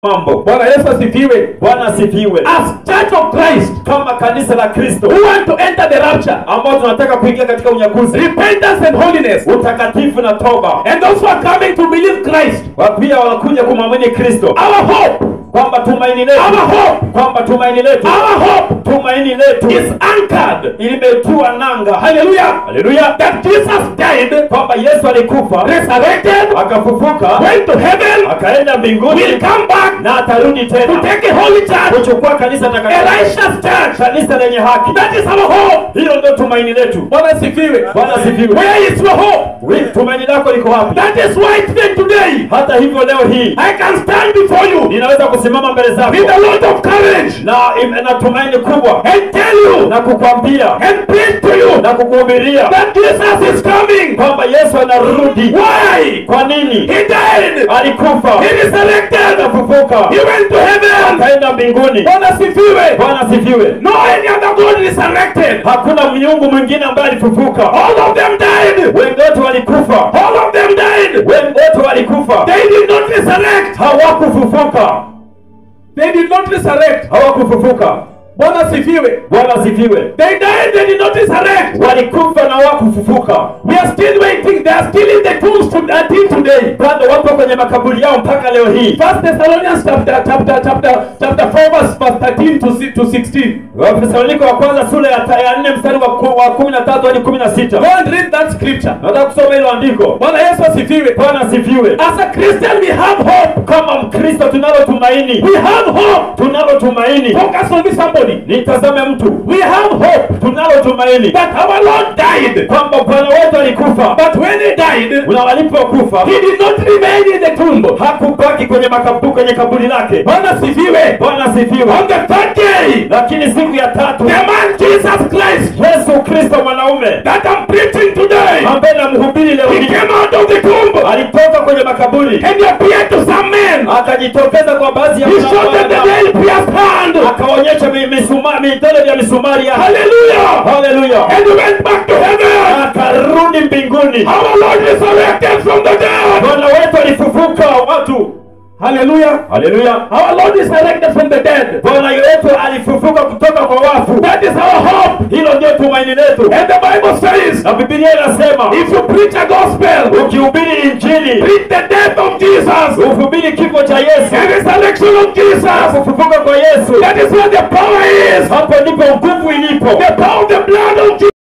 Mambo. Bwana Yesu asifiwe. Bwana asifiwe. As Church of Christ, kama kanisa la Kristo, who want to enter the rapture, ambao tunataka kuingia katika unyakuzi, repentance and holiness, utakatifu na toba, and those who are coming to believe Christ, pia wanakuja kumwamini Kristo, our hope, kwamba tumaini letu, our hope, kwamba tumaini letu, our hope tumaini letu is anchored, limetua nanga. Hallelujah. Hallelujah. That Jesus died, kwamba Yesu alikufa, resurrected, akafufuka, went to heaven, akaenda mbinguni, will come back na atarudi to tena take a holy church, kuchukua kanisa takatifu, a righteous church. Kanisa lenye haki. That is our hope. Hilo ndio tumaini letu. Bwana asifiwe. Bwana asifiwe. Where is your hope? Tumaini lako liko wapi? That is why even today, hata hivyo leo hii, I can stand before you, ninaweza kusimama mbele zako with a lot of courage, na tumaini kubwa, and tell you, na kukwambia, and preach to you, na kukuhubiria, that Jesus is coming, kwamba Yesu anarudi. Why? Kwa nini? He died. Alikufa. He resurrected. Akafufuka. He went to heaven. Akaenda mbinguni. Bwana asifiwe. Bwana asifiwe. No any other God resurrected. Hakuna miungu mwingine ambaye alifufuka. All of them died. Wengi wote walikufa. All of them died. Wengi wote walikufa. They did not resurrect. Hawakufufuka. They did not resurrect. Hawakufufuka. Bwana asifiwe. Bwana asifiwe. They died, they did not resurrect. Walikufa na hawakufufuka. We are still waiting. They are still in the tombs until today. Bado wapo kwenye makaburi yao mpaka leo hii. First Thessalonians chapter 4 verse 13 to 16. Wathesalonike wa kwanza sura ya 4 mstari wa 13 hadi 16. Go and read that scripture. Nataka kusoma hilo andiko. Bwana Yesu asifiwe. Bwana asifiwe. As a Christian we have hope. Kama Mkristo tunalo tumaini. We have hope. Tunalo tumaini. Focus on this somebody. Nitazame mtu. We have hope. Tunalo tumaini. That our Lord died. Kwamba Bwana wetu alikufa. But when he died, na alipokufa, he did not remain in the tomb. Hakubaki kwenye makaburi, kwenye kaburi lake. Bwana asifiwe. Bwana asifiwe. On the third day, lakini siku ya tatu, the man Jesus Christ, Yesu Kristo mwanaume, that I'm preaching today, ambaye namhubiri leo he hii, came out of the tomb, alitoka kwenye makaburi, and he appeared to some men, akajitokeza kwa baadhi ya he showed them the nail pierced hand, akaonyesha midole vya misumari yake. Hallelujah. Hallelujah. And he went back to heaven. Akarudi mbinguni. Our Lord resurrected from the dead. Bwana wetu alifufuka watu. Hallelujah. Hallelujah. Our Lord is resurrected from the dead. Bwana wetu alifufuka kutoka kwa wafu. That is our hope. Hilo ndio tumaini letu. And the Bible says, na Biblia inasema, if you preach a gospel, ukihubiri injili, preach the death of Jesus, uhubiri kifo cha Yesu, and resurrection of Jesus, kufufuka kwa Yesu, that is where the power is. Hapo ndipo nguvu ilipo. The power of the blood of Jesus.